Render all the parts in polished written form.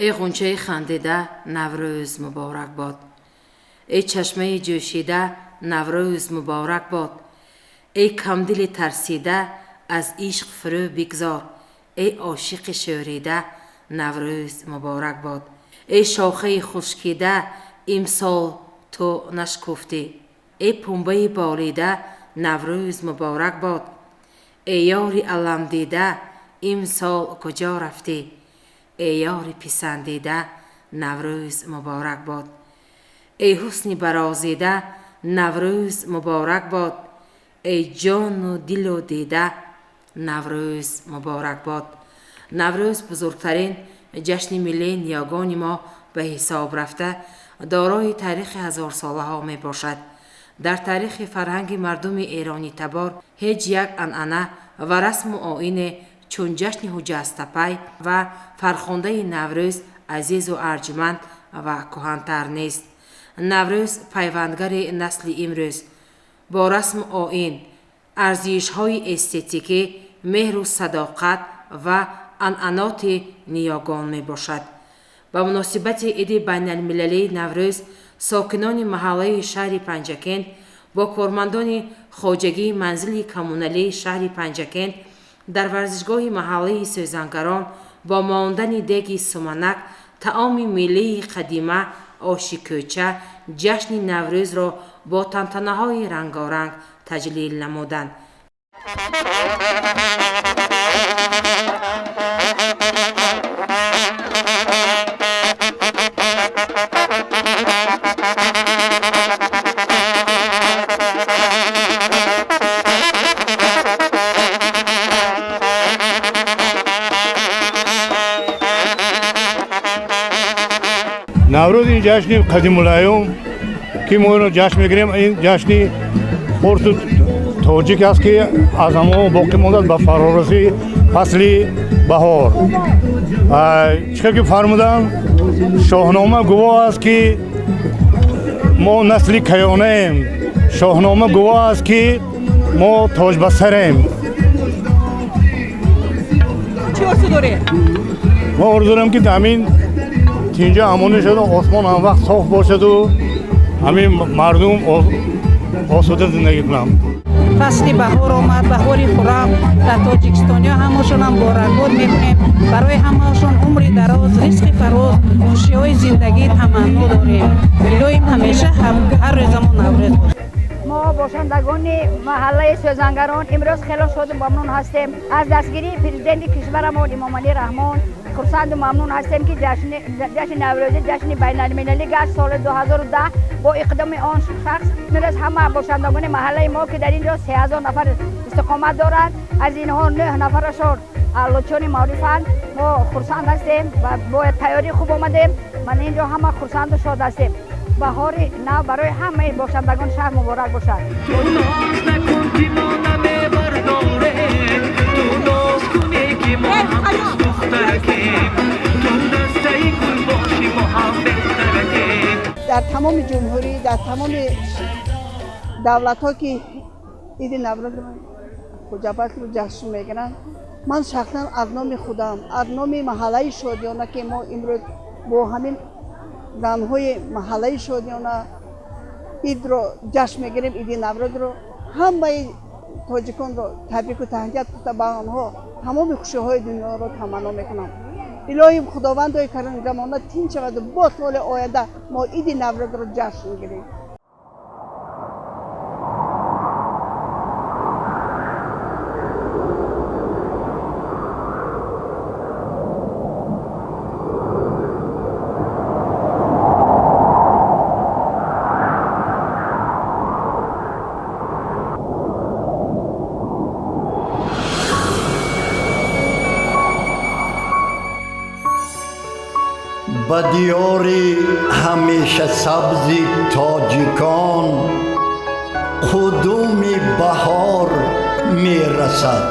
Эй ғунчаи хандида, Наврӯз муборак бод. Эй чашмаи ҷӯшида, Наврӯз муборак бод. Эй камдили тарсида, аз ишқ фурӯ бигзор. Эй ошиқи шӯрида, Наврӯз муборак бод. Эй шохаи хушкида, имсол ту нашкуфтӣ. Эй пунбаи болида, Наврӯз муборак бод. Эй ёри аламдида, имсол куҷо рафтӣ? Эй ёри писандида, Наврӯз муборак бод. Эй ҳусни барозида, Наврӯз муборак бод. Эй ҷону дилу дида, Наврӯз муборак бод. Наврӯз бузургтарин ҷашни миллии ниёгони мо ба ҳисоб рафта, дорои таърихи ҳазорсолаҳо мебошад. Дар таърихи фарҳанги мардуми эронитабор ҳеҷ як анъана ва расму оине чун ҷашни ҳуҷҷастапай ва фархундаи Наврӯз азизу арҷманд ва кӯҳантар нест. Наврӯз пайвандгари насли имрӯз бо расму оин, арзишҳои эстетикӣ, меҳру садоқат ва анъаноти ниёгон мебошад. Ба муносибати иди байналмилалии Наврӯз сокинони маҳаллаи шаҳри Панҷакент бо кормандони хоҷагии манзили коммуналии шаҳри Панҷакент дар варзишгоҳи маҳаллаи Сӯзангарон бо мондани деги суманак, таоми миллии қадима оши кӯча, ҷашни Наврӯзро бо тантанаҳои рангоранг таҷлил намуданд. Наврӯз ин ҷашни қадимулайём, ки мо инро ҷашн мегирем, ин ҷашни форсу тоҷик аст, ки аз ҳамон боқӣ мондааст ба фарорасии фасли баҳор. Чӣ хел ки фармудам, Шоҳнома гувоҳ аст, ки мо насли каёнаем. Шоҳнома гувоҳ аст, ки мо тоҷбасарем. Чӣ орзу доред? Мо орзу дорем, ки ҳамин тинҷа амонӣ шуду осмон ҳамвақт соф бошаду ҳамин мардум осуда зиндагӣ кунанд. Фасли баҳор омад, баҳори хуррам. Дар тоҷикистониё ҳамашонам муборакбод мекунем. Барои ҳамаашон умри дароз, ризқи фароз, хушиҳои зиндагӣ таманно дорем. Илоҳим, ҳамеша ҳар рӯзамон Наврӯз бошад. Мо бошандагони маҳаллаи Сӯзангарон имрӯз хело шоду мамнун ҳастем аз дастгирии президенти кишварамон Эмомалӣ Раҳмон. Хурсанду мамнун ҳастем, ки ҷашни Наврӯзӣ ҷашни байналмилалӣ гашт соли 2010 бо иқдоми он шахс. Имрӯз ҳама бошандагони маҳаллаи мо, ки дар ин ҷо 3000 нафар истиқомат доранд, аз инҳо нӯҳ нафарашон аълочиёни маорифанд, мо хурсанд ҳастем ва бо тайёрии хуб омадем. Ман ин ҷо ҳама хурсанду шод ҳастем. Баҳори нав барои ҳамаи бошандагони шаҳр муборак бошад. Ту ноз накун, ки мо намебардорем. Ту ноз кунӣ, ки мо ҳанӯз духтаракем. Ту дастаи гул бошӣ, мо ҳам беҳтаракем. Дар тамоми ҷумҳурӣ, дар тамоми давлатҳо, ки иди Наврӯзро, Хуҷабатро ҷашн мегиранд, ман шахсан аз номи худам, аз номи маҳаллаи Шодиёна, ки мо имрӯз бо ҳамин занҳои маҳаллаи Шодиёна идро ҷашн мегирем, иди Наврӯзро ҳамаи тоҷиконро табрику таҳният гуфта, ба онҳо тамоми хушиҳои дунёро таманно мекунам. Илоҳим, Худовандои карим, замона тинч шаваду бо соли оянда мо иди Наврӯзро ҷашн гирем. Ба диёри ҳамешасабзи тоҷикон қудуми баҳор мерасад.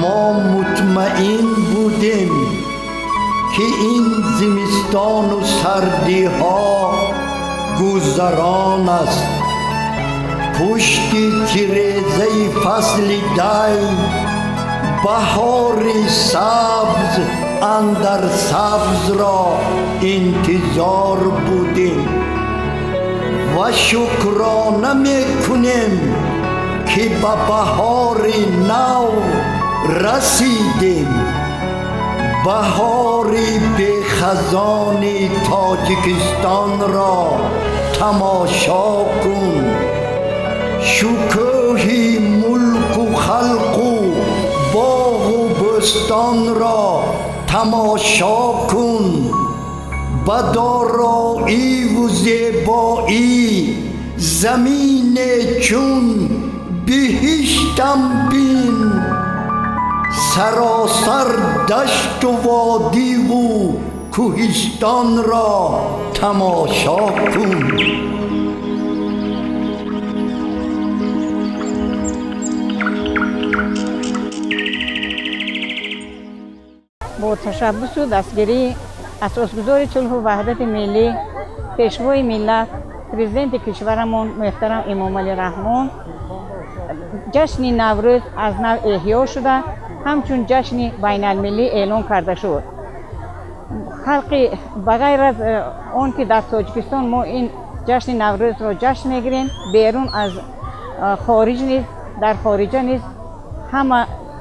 Мо мутмаин будем, ки ин зимистону сардиҳо гузарон аст. Пушти тирезаи фасли дай баҳори сабз Андар сабзро интизор будем ва шукрона мекунем, ки ба баҳори нав расидем. Баҳори бехазони Тоҷикистонро тамошо кун, шукӯҳи мулку халқу боғу бӯстонро тамошо кун, ба дороиву зебоӣ замине чун биҳиштам бин, саросар дашту водиву кӯҳистонро тамошо кун. Бо ташаббусу дастгирии асосгузори сулҳу ваҳдати миллӣ, пешвои миллат, президенти кишварамон муҳтарам Эмомалӣ Раҳмон, ҷашни Наврӯз аз нав эҳё шуда, ҳамчун ҷашни байналмиллӣ эълон карда шуд. Халқи ба ғайр аз он ки дар Тоҷикистон мо ин ҷашни Наврӯзро ҷашн мегирем, берун аз хориҷ низ, дар хориҷа низ ҳама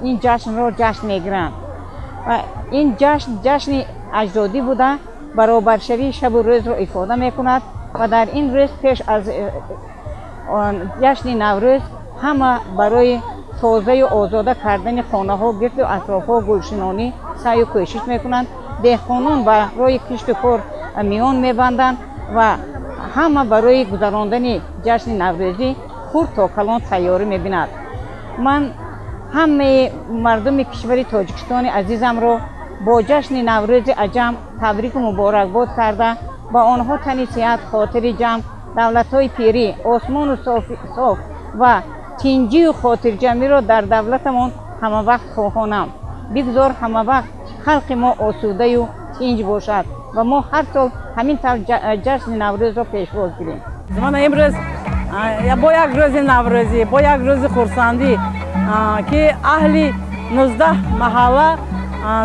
ин ҷашнро ҷашн мегиранд. Ва ин ҷашн ҷашни аҷдодӣ буда, баробаршавии шабу рӯзро ифода мекунад ва дар ин рӯз пеш аз ҷашни Наврӯз ҳама барои тозаю озода кардани хонаҳо, гирду атрофҳо, гулшинонӣ саъю кӯшиш мекунанд. Деҳқонон барои кишту кор миён мебанданд ва ҳама барои гузарондани ҷашни наврӯзӣ хурд то калон тайёрӣ мебинад. Ман ҳамаи мардуми кишвари Тоҷикистони азизамро бо ҷашни Наврӯзи аҷам табрику муборакбод карда, ба онҳо тани сиҳат, хотири ҷамъ, давлатҳои пирӣ, осмону соф ва тинҷию хотирҷамъиро дар давлатамон ҳамавақт хоҳонам. Бигзор ҳамавақт халқи мо осудаю тинҷ бошад ва мо ҳар сол ҳамин тавр ҷашни Наврӯзро пешвоз гирем. Мана имрӯз бо як рӯзи наврӯзӣ, бо як рӯзи хурсандӣ, ки аҳли 19 маҳалла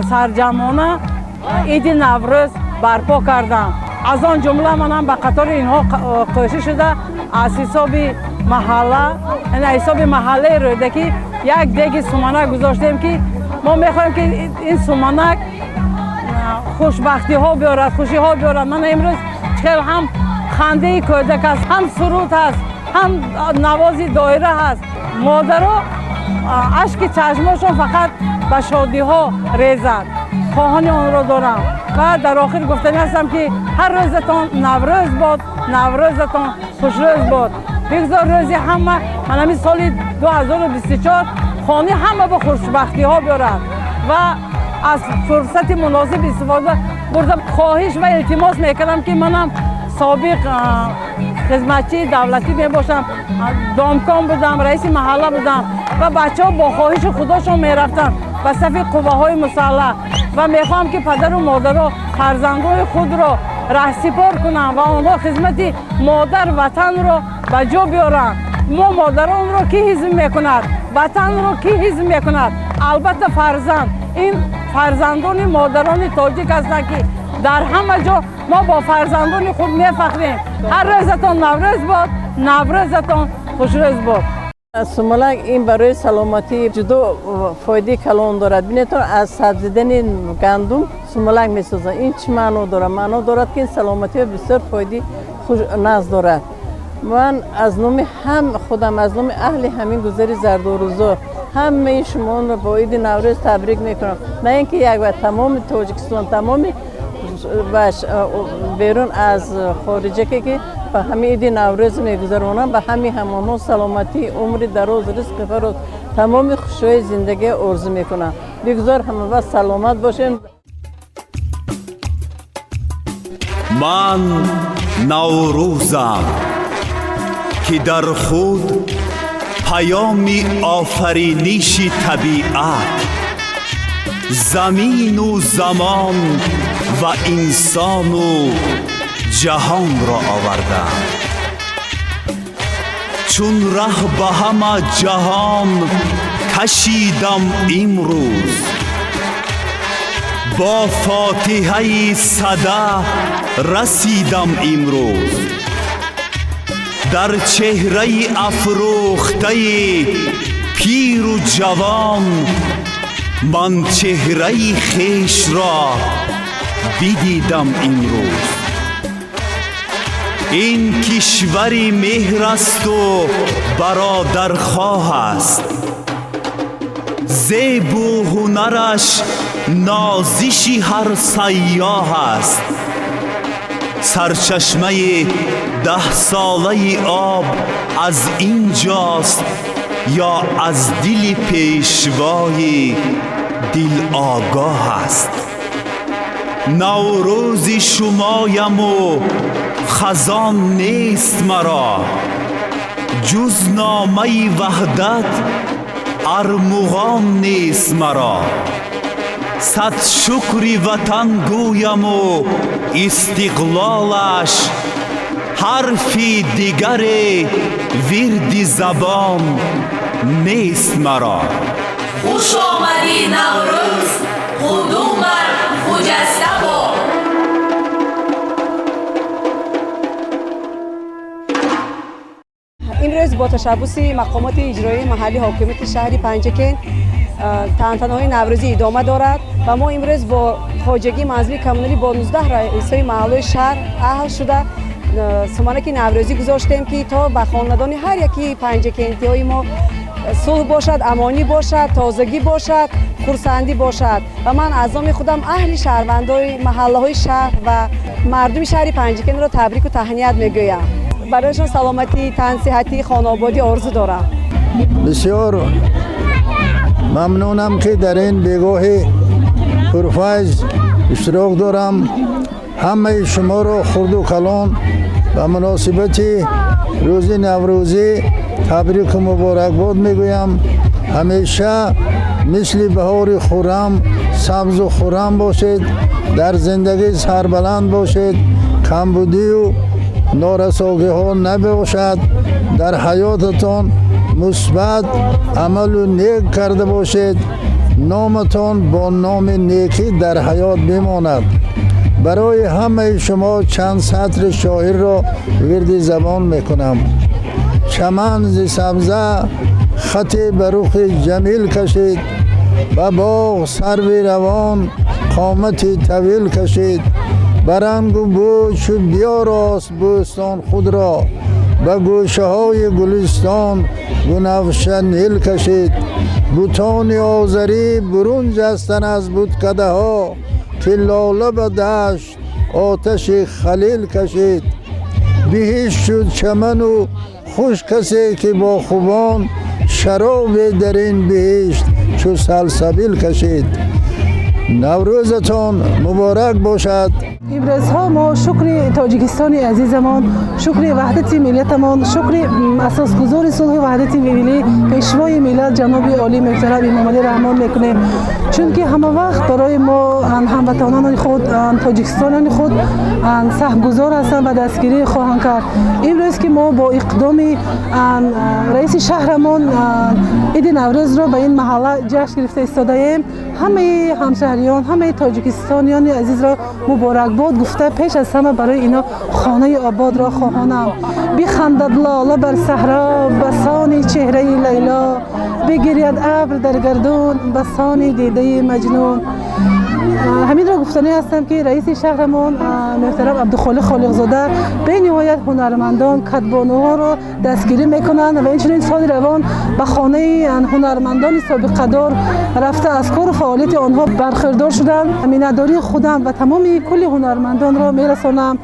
сарҷамъона иди Наврӯз барпо карданд. Аз он ҷумла манам ба қатори инҳо қӯшӣ шуда, аз ҳисоби маҳалла, ҳисоби маҳаллаи Рӯдакӣ як деги суманак гузоштем, ки мо мехоҳем, ки ин суманак хушбахтиҳо биёрад, хушиҳо биёрад. Мана имрӯз хел ҳам хандаи кӯдак аст, ҳам суруд ҳаст, ҳам навози доира ҳаст. Модаро ашки чашмошон фақат ба шодиҳо резад, хоҳони онро дорам. Ва дар охир гуфтанӣ ҳастам, ки ҳар рӯзатон Наврӯз бод, Наврӯзатон хушрӯз бод. Бигзор рӯзи ҳама манами соли 2024 хони ҳама ба хушбахтиҳо биёрад. Ва аз фурсати муносиб истифода бурда, хоҳиш ва илтимос мекардам, ки манам собиқ хизматчии давлатӣ мебошам, домком будам, раиси маҳалла будам ва бачаҳо бо хоҳиши худошон мерафтанд ба сафи қувваҳои мусаллаҳ ва мехоҳам, ки падару модаро фарзандҳои худро раҳсипор кунанд ва онҳо хизмати модар ватанро ба ҷо биёранд. Мо модаронро кӣ ҳизм мекунад, ватанро кӣ ҳизм мекунад? Албатта, фарзанд. Ин фарзандони модарони тоҷик ҳастанд, ки дар ҳама ҷо мо бо фарзандони худ мефахрем. Ҳар рӯзатон Наврӯз бод, Наврӯзатон хушрӯз бод. Сумалак ин барои саломатӣ ҷудо фоидаи калон дорад. Бинетон, аз сабзидани гандум сумалак месозанд. Ин чӣ маъно дорад? Маъно дорад, ки ин саломатиро бисёр фоидаи нағз дорад. Ман аз номи ҳам худам, аз номи аҳли ҳамин гузари Зардорузор ҳамаи шуморо бо иди Наврӯз табрик мекунам. На ин ки як ва тамоми Тоҷикистон, тамоми берун аз хориҷа, ки ба ҳамин иди Наврӯз мегузаронам, ба ҳамин ҳамонҳо саломатӣ, умри дароз, ризқи фароз, тамоми хушиҳои зиндагӣ орзу мекунам. Бигзор ҳамавақт саломат бошем. Ман Наврӯзам, ки дар худ паёми офариниши табиат, замину замон ва инсону ҷаҳонро овардам. Чун раҳ ба ҳама ҷаҳон кашидам, имрӯз Бо фотиҳаи сада расидам имрӯз. Дар чеҳраи афрӯхтаи пиру ҷавон ман чеҳраи хешро бидидам имрӯз. Ин кишвари меҳр асту бародархоҳ аст. Зебу ҳунараш нозиши ҳар сайёҳ аст. Сарчашмаи даҳсолаи об аз ин ҷост ё аз дили пешвои дилогоҳ аст. Наврӯзи шумояму хазон нест маро, ҷуз номаи ваҳдат армуғон нест маро. Сад шукри ватан гӯяму истиқлолаш, ҳарфи дигаре вирди забон нест маро. Хуш омадӣ, Наврӯз, қудумат хуҷаста бод. Имрӯз бо ташаббуси мақомоти иҷроии маҳаллии ҳокимияти шаҳри Панҷакент тантанаҳои наврӯзӣ идома дорад ва мо имрӯз бо хоҷагии манзили коммуналӣ бо 19 раисои маҳаллаи шаҳр аҳл шуда суманаки наврӯзӣ гузоштем, ки то ба хонадони ҳар яки панҷакентиҳои мо сулҳ бошад, амонӣ бошад, тозагӣ бошад, хурсандӣ бошад. Ва ман аз номи худам аҳли шаҳрвандои маҳаллаҳои шаҳр ва мардуми шаҳри Панҷакентро табрику таҳният мегӯям. Барояшон саломатӣ, тансиҳатӣ, хонаободӣ орзу дорам. Бисёр мамнунам, ки дар ин бегоҳи пурфайз иштирок дорам. Ҳамаи шуморо, хурду калон, ба муносибати рӯзи наврӯзӣ табрику муборакбод мегӯям. Ҳамеша мисли баҳори хуррам сабзу хуррам бошед, дар зиндагӣ сарбаланд бошед, камбудию норасогиҳо набошад, дар ҳаётатон мусбат амалу нек карда бошед, номатон бо номи некӣ дар ҳаёт бимонад. Барои ҳамаи шумо чанд сатри шоирро вирди забон мекунам. Чаман зи сабза хате ба рухи ҷамил кашид, ба боғ сарви равон қомати тавил кашид, ба рангу бӯ чу биёрост бӯстон худро, ба гӯшаҳои гулистон гунафша нил кашид. Бутони озарӣ бурун ҷастан аз буткадаҳо, ки лола ба дашт оташи халил кашид. Биҳишт шуд чаману хуш касе, ки бо хубон шаробе дар ин биҳишт чу салсабил кашид. Наврӯзатон муборак бошад. Имрӯзҳо мо шукри Тоҷикистони азизамон, шукри ваҳдати миллатамон, шукри асосгузори сулҳу ваҳдати миллӣ, пешвои миллат, ҷаноби олии муҳтарам Эмомалӣ Раҳмон мекунем, чунки ҳама вақт барои мо, ҳамватанони худ, тоҷикистонони худ, саҳмгузор ҳастанд ва дастгирӣ хоҳанд кард. Имрӯз ки мо бо иқдоми раиси шаҳрамон иди Наврӯзро ба ин маҳалла ҷашн гирифта истодаем, ҳамаи ҳамшаҳриён, ҳамаи тоҷикистониёни азизро муборакбод гуфта, пеш аз ҳама барои ино хонаи ободро хоҳонам. Бихандад лола бар саҳро ба сони чеҳраи Лайло, бигиряд абр дар гардун ба сони дидаи Маҷнун. Ҳаминро гуфтанӣ ҳастам, ки раиси шаҳрамон муҳтарам Абдухолиқ Холиқзода бениҳоят ҳунармандон, кадбонуҳоро дастгирӣ мекунанд ва инчунин соли равон ба хонаи ҳунармандони собиқадор рафта, аз кору фаъолияти онҳо бархӯрдор шуданд. Миннатдории худам ва тамоми кулли ҳунармандонро мерасонам.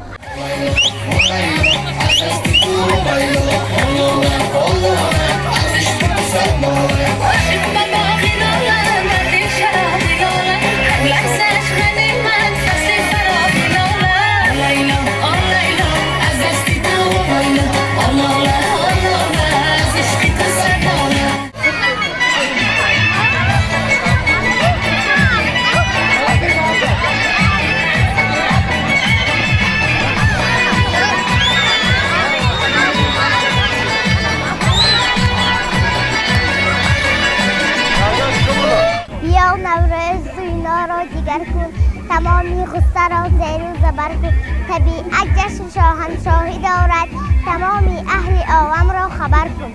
Тамоми ғуссаро зеру забар кун. Табиат ҷашни шоҳаншоҳӣ дорад, тамоми аҳли оламро хабар кун.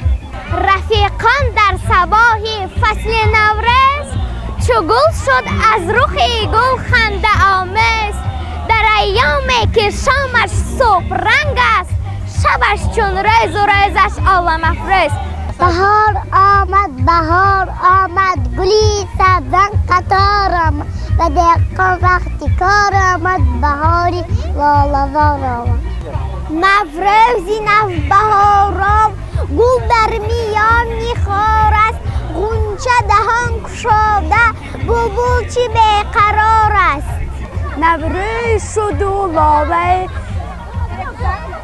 Рафиқон, дар сабоҳи фасли Наврӯз, чу гул шуд аз рухи гул хандаомез, дар айёме ки шомаш субҳранг аст, шабаш чун рӯзу рӯзаш оламафрӯз. Баҳор омад, баҳор омад, гули сабзан қатор омад, ба деҳқон вақти кор омад, баҳори лолазор омад. Наврӯзи навбаҳорон, гул дар миёни хор аст, ғунча даҳон кушода, булбул чӣ беқарор аст. Наврӯз шуду лолаи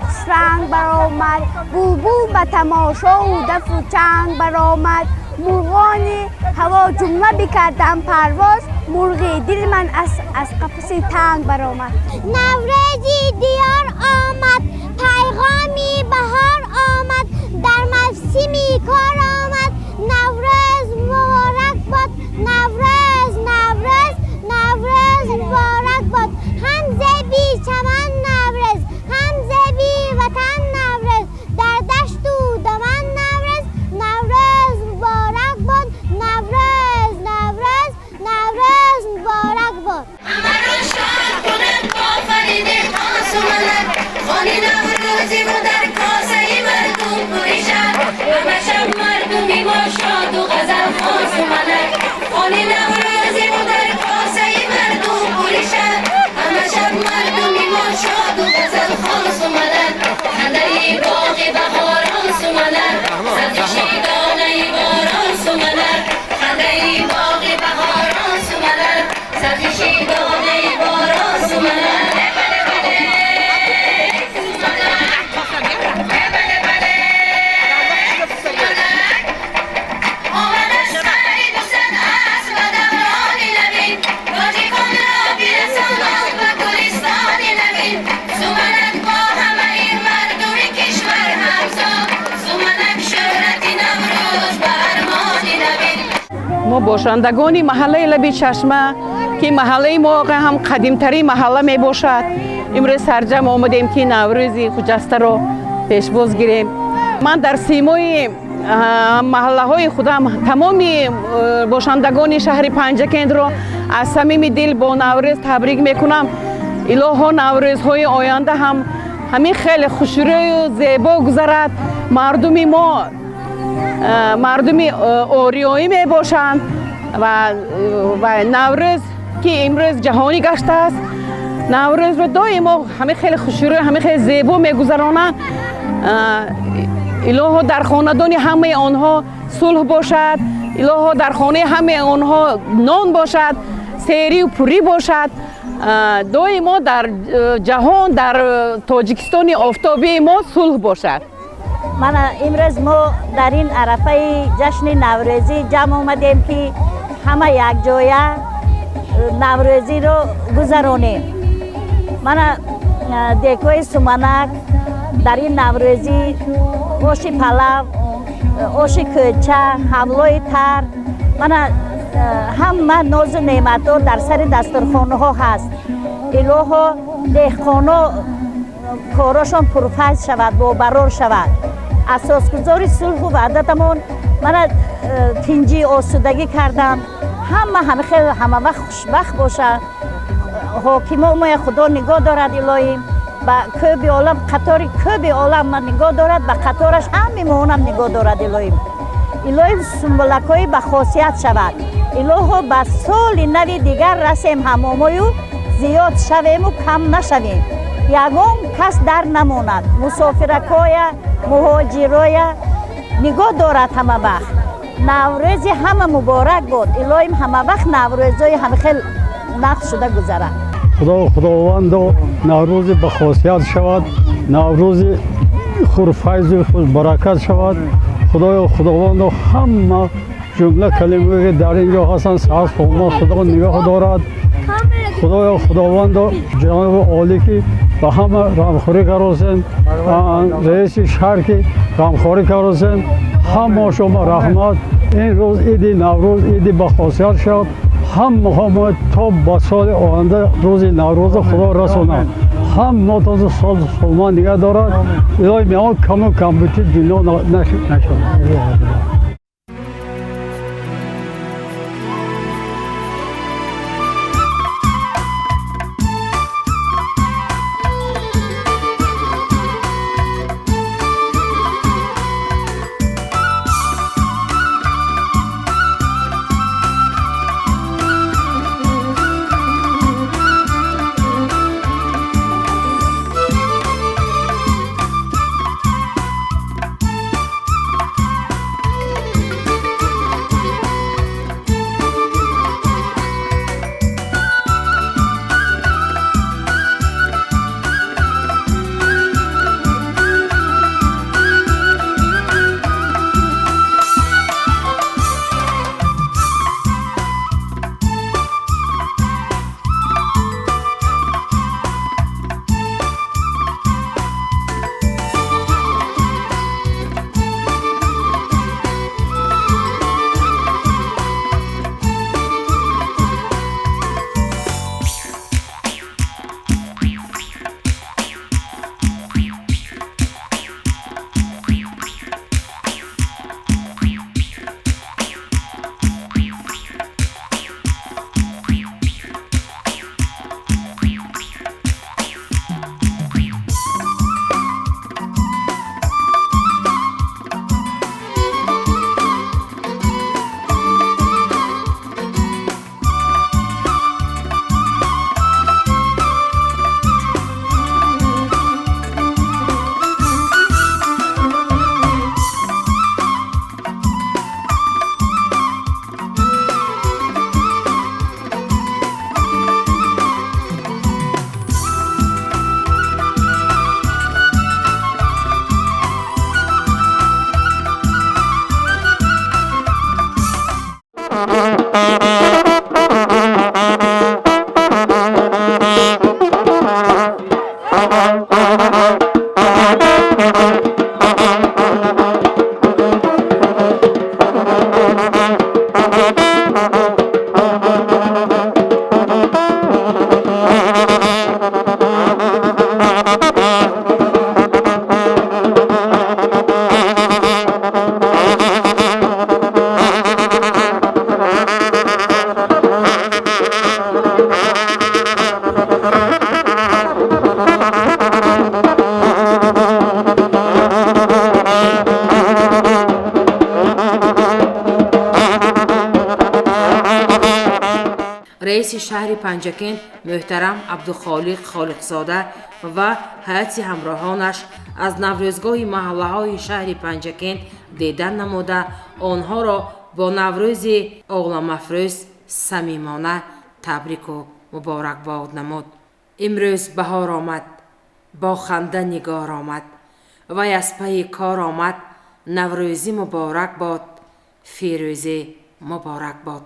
хушранг баромад, булбул ба тамошову дафу чанг баромад, мурғони ҳаво ҷумла бикарданд парвоз, мурғи дили ман аз қафаси танг баромад. Наврӯзи диёр омад, пайғоми баҳор омад, дар мавсими кор омад. Наврӯз муборак бод, Наврӯз, Наврӯз, Наврӯз муборак бод. Ҳам зеби чаман Наврӯз, ҳам зеби ватан Наврӯз, дар дашту даман Наврӯз. Наврӯз муборак бод, Наврӯз, Наврӯз, Наврӯз муборак бод. Ҳамаро шод кунад офариде суманак, хони наврӯзиму дар косаи мардум пури шаб, ҳама шаб мардуми мо шоду ғазалхон суманак, хони наврӯзиму дар косаи мардум пури шаб, ҳама шаб мардуми мо шоду ғазалхон суманак, хандаи боғи баҳорон суманак, сабзиши донаи борон суманак, хандаи боғи баҳорон суманак, сабзиши донаи борон суманак. Мо бошандагони маҳаллаи Лаби Чашма, ки маҳаллаи мо ҳам қадимтарин маҳалла мебошад, имрӯз сарҷам омадем, ки Наврӯзи хуҷастаро пешвоз гирем. Ман дар симои маҳаллаҳои худам тамоми бошандагони шаҳри Панҷакентро аз самими дил бо Наврӯз табрик мекунам. Илоҳо, наврӯзҳои оянда ҳам ҳамин хеле хушрӯю зебо гузарад. Мардуми мо мардуми ориёӣ мебошанд ва Наврӯз, ки имрӯз ҷаҳонӣ гаштааст, Наврӯзро доимо ҳамин хеле хушрӯ, ҳамин хеле зебо мегузаронанд. Илоҳо, дар хонадони ҳамаи онҳо сулҳ бошад, илоҳо, дар хонаи ҳамаи онҳо нон бошад, серию пурӣ бошад. Доимо дар ҷаҳон, дар Тоҷикистони офтобии мо сулҳ бошад. Мана имрӯз мо дар ин арафаи ҷашни наврӯзӣ ҷамъ омадем, ки ҳама якҷоя наврӯзиро гузаронем. Мана декҳои суманак дар ин наврӯзӣ оши палав, оши кӯча, ҳавлои тар, мана ҳама нозу неъматҳо дар сари дастурхонаҳо ҳаст. Илоҳо, деҳқоно корошон пурфайз шавад, бобарор шавад. Асосгузори сулҳу ваҳдатамон мана тинҷӣ, осудагӣ карданд. Ҳама ҳамихел ҳамавақт хушбахт бошад. Ҳокимо моя Худо нигоҳ дорад, илоҳим ба кӯби олам, қатори кӯби олам нигоҳ дорад, ба қатораш ҳами моонам нигоҳ дорад илоҳим. Илоҳим, сумбулакҳои ба хосият шавад. Илоҳо, ба соли нави дигар расем ҳамомою зиёд шавему кам нашавем. Ягон кас дар намонад. Мусофиракоя, муҳоҷироя нигоҳ дорад ҳама вақт. Наврӯзи ҳама муборак бод. Илоҳим, ҳама вақт наврӯзои ҳамихел нақш шуда гузарад. Худо худовандо, наврӯзи ба хосият шавад, наврӯзи хурфайзу хушбаракат шавад. Худоё худовандо, ҳама ҷумла калимае ки дар ин ҷо ҳастанд, саҳат соломат худо нигоҳ дорад. Худоё худовандо, ҷаноби олӣ, ки ба ҳама ғамхорӣ каросен, раиси шаҳр, ки ғамхорӣ каросен, ҳама шумо раҳмат. Ин рӯз иди Наврӯз иди ба хосият шавад. Ҳамаҳо мо то ба соли оянда рӯзи Наврӯза Худо расонад. Ҳаммотон сол солман нигаҳ дорад. Илоҳи меҳон каму камбути дунё нашавад. Раиси шаҳри Панҷакент муҳтарам Абдухолиқ Холиқзода ва ҳайати ҳамроҳонаш аз наврӯзгоҳи маҳаллаҳои шаҳри Панҷакент дидан намуда, онҳоро бо Наврӯзи оламафрӯз самимона табрику муборакбод намуд. Имрӯз баҳор омад, бо ханда нигор омад, вай аз пайи кор омад. Наврӯзӣ муборак бод, фирӯзӣ муборак бод.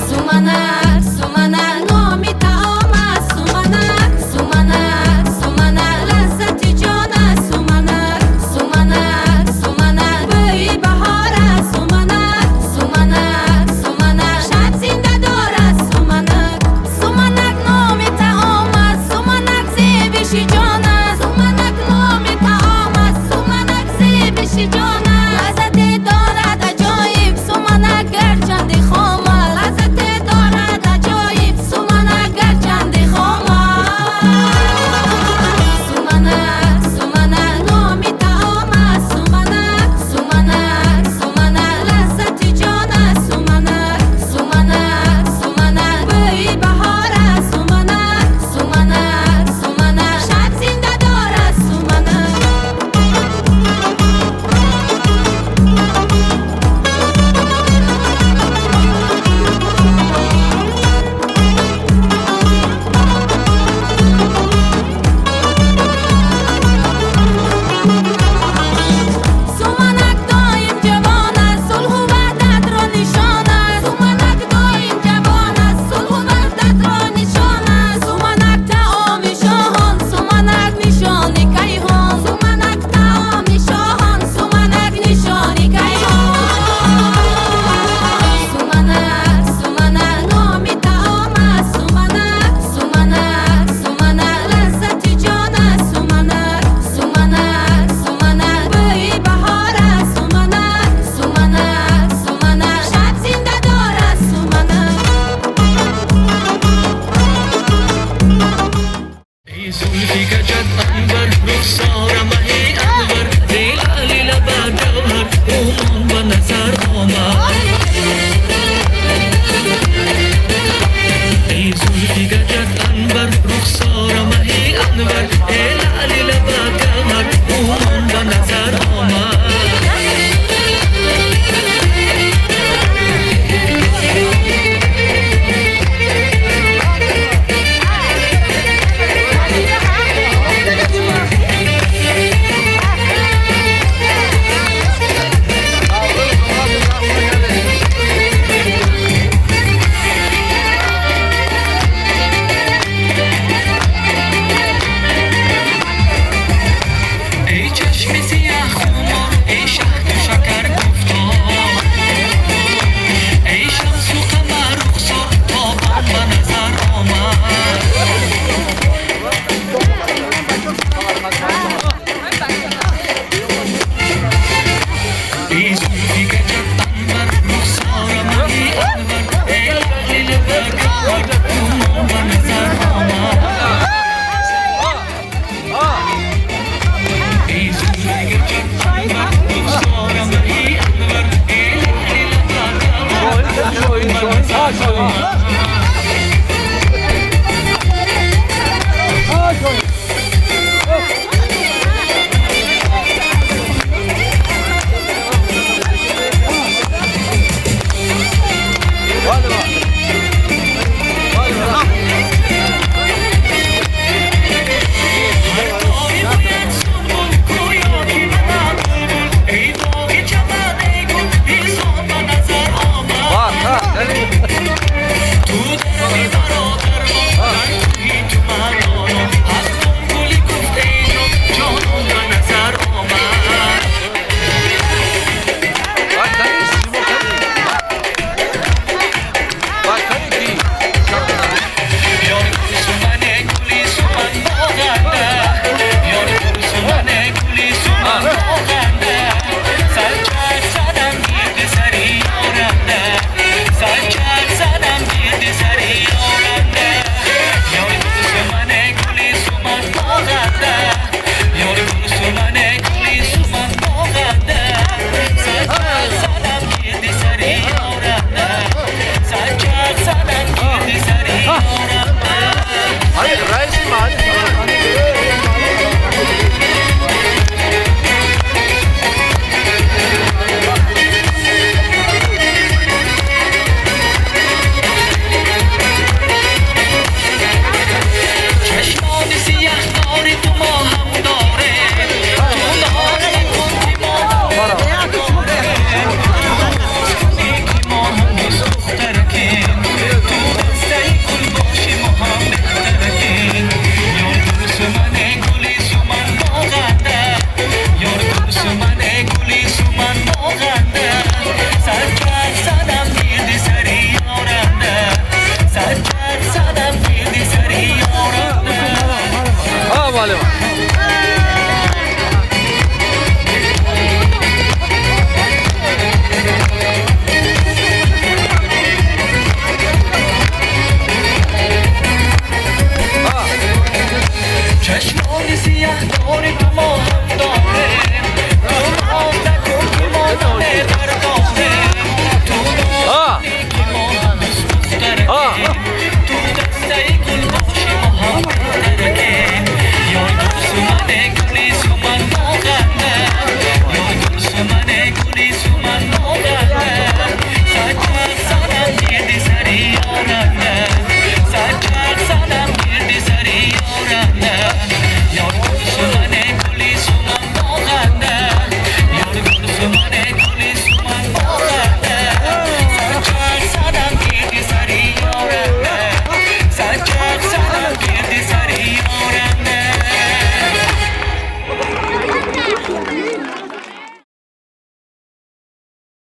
Суманак, суманак, номи таом аст суманак, суманак, суманак, лаззати ҷон аст суманак.